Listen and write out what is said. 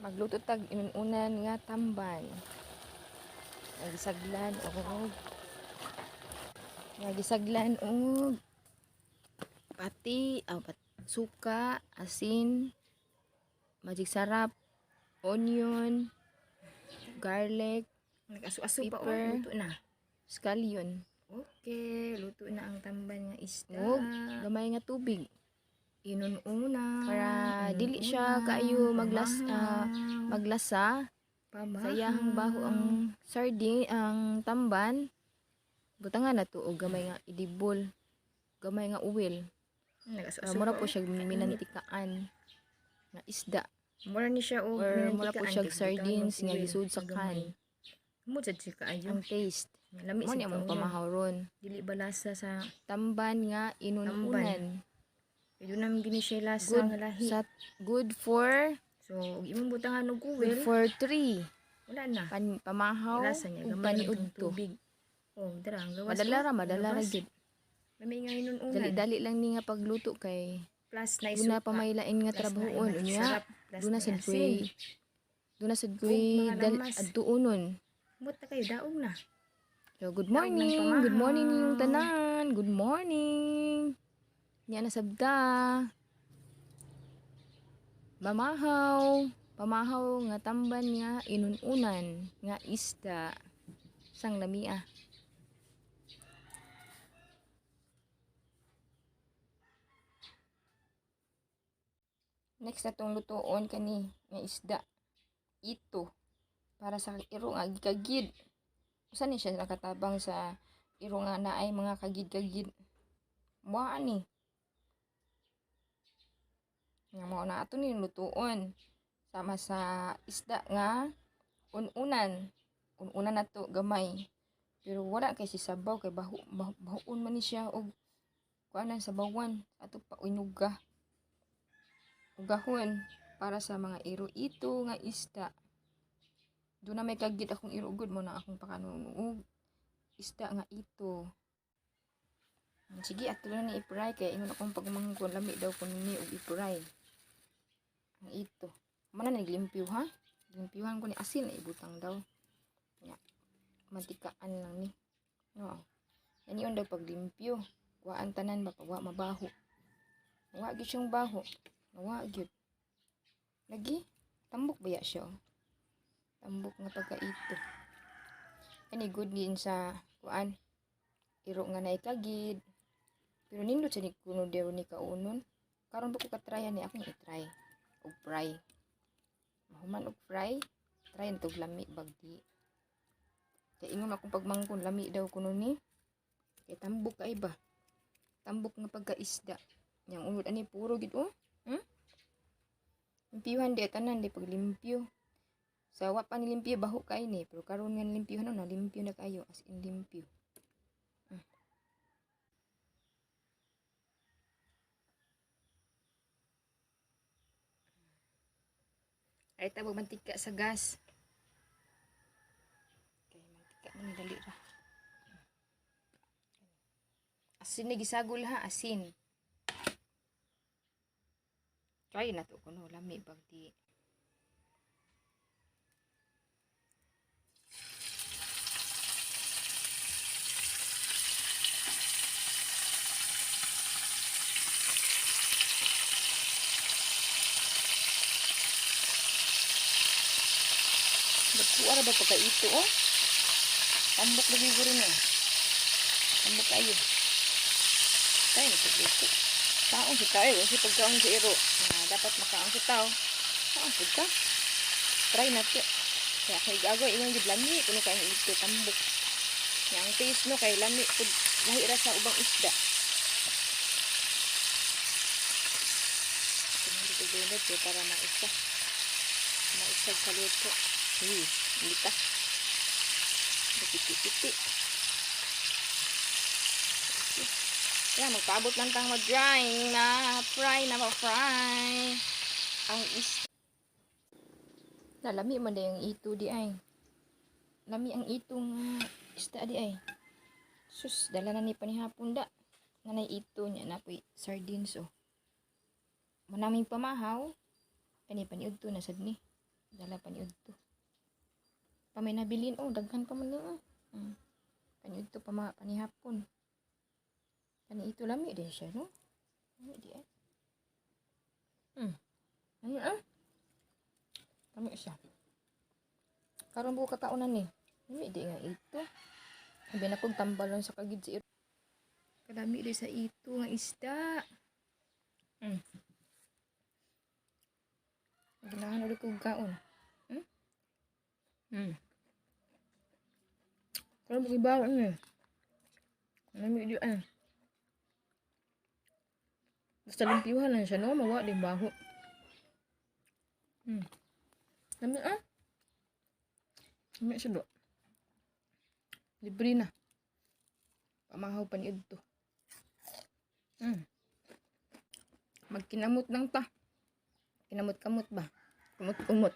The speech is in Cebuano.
Magluto tag inununan nga tamban. Nagisaglan og pati, suka, asin, Magic Sarap, onion, garlic, Nag-aso-aso pa oh, pepper. Luto na. Scallion. Okay, luto na ang tamban nga isda. Ug gamay nga tubig. Inununa. Para dili siya kaayo maglasa Pamahaw. sa iyahang baho ang sardine, ang tamban. Butangan na to og gamay nga idibol, gamay nga oil. Nag-aso-aso Mura pa, po oh. siya minantikaan nga isda Mura ni siya og or mura po minantikaan siya kay gibutangan sardines og nga oil, gisud sa gamay. kan. Mo sad siya kaayo. Ang taste. Lami Mo sad ni among kaayo. pamahaw ron. Dili balasa sa Tamban nga inununan. Kay doon naman gini siya lasa Good nga lahi. sa good for So, ug imong butangan og good oil, for three. Wala na. Pamahaw Lasa niya ug gamay lang tong paniudto. tubig. Oh, dara ang gawas. Madala Oh. ra, madala ra Gawas. gyud. Lami nga inununan. Dali-dali lang ni nga pagluto kay Plus na duna isuka. pa may lain nga Plus na trabahoon ay unya. sarap. Plus Duna na sad asin. koy duna sad Ug koy mga dal lamas. adtuonon. Mut na kayo daog na. So good Daog ng morning, good morning ninyong pamahaw. tanan. Good morning. Niya na sabda. Mamahaw, pamahaw nga tamban nga inununan nga isda sang lamia. Next na tong lutuon kani nga isda. Ito para sa iro nga gikagid. Usa ni siya nakatabang sa iro nga naay mga kagid-kagid. Mua ni. Nga mao na ato ni lutuon sama sa isda nga ununan. Ununan nato gamay. Pero wala kay si sabaw kay baho, bahuon man ni siya og kuanan sabawan ato pa inuga. Ugahon para sa mga iro ito nga isda. Doon na may kagid akong iro gud mo na akong pakanon og isda nga ito. Sige, ato na ni i-fry kay ingon akong pagmangkon lami daw kuno ni og i-fry. Ang ito. Mana na naglimpyo ha? Limpyuhan ko ni asin na ibutang daw. Nya. Mantikaan lang ni. No. Yan daw paglimpyo. Waan tanan ba pag wa mabaho. Wa gyud siyang baho. Wa gyud. Lagi tambok ba ya siya? Oh? Tambok nga pagkaito. Kani good din sa kuan. Iro nga naikagid. Pero nindot sa ni kuno dero ni kaunon. Karon pa ko katrya ni akong i-try og fry. Mahuman og fry, try na tog lami bagdi. Kay ingon akong pagmangkon lami daw kuno ni. Kay tambok kay ba. Tambok nga pagkaisda. Yang unod ani puro gid oh. Limpyuhan di tanan di paglimpyo. Sa wa pa nilimpyo baho kay ni, pero karon nga nilimpyuhan no, nalimpyo na kayo as in limpyo. Ay tabog mantika sa gas. Kay mantika man ni dali ra. Asin na gisagol ha, asin. Try na to kuno lami bagdi. Nagkuha ra ba pagkaito oh? Tambok lagi guro na. Tambok kayo. Tayo na pagluto. Taong sa tayo. Kasi pagkaon sa iro. Na dapat makaon sa tao. Taong pud ka. Try na to. Kaya kay gagawin ingon gid lami kuno kay ito tambok. Yang ang taste no kay lami pud lahi ra sa ubang isda. Dito gunod kay para maisa. Maisag sa luto. Uy, hindi ka. Piti-piti. Okay. Kaya magpaabot lang tang mag-dry na fry na ma-fry ang isda. Lalami man day ang ito di ay. Lami ang ito nga isda di ay. Sus, dala na ni panihapon da. Nanay ito niya na po'y sardines oh. Manaming pamahaw. Kani paniudto na sad ni. Dala pa niudto. Pa may nabilin oh, daghan pa man ni oh. Paniudto pa mga panihapon. Kani ito lami din siya, no? Lami di eh. Lami ah. Lami siya. Karon buo kakaunan ni. Lami di nga ito. Sabi na kong tambalon sa kagid si iro. Kadami din sa ito nga isda. Ganahan ulit kong kaon. Karon buo ibaw ni. Lami di ah. Basta limpyuhan lang siya, no? Mawa din baho. Lami ah. Lami siya do. Libre na. Pamahaw pa ni Udto. Magkinamot lang ta. Kinamot-kamot ba? Kumot-kumot.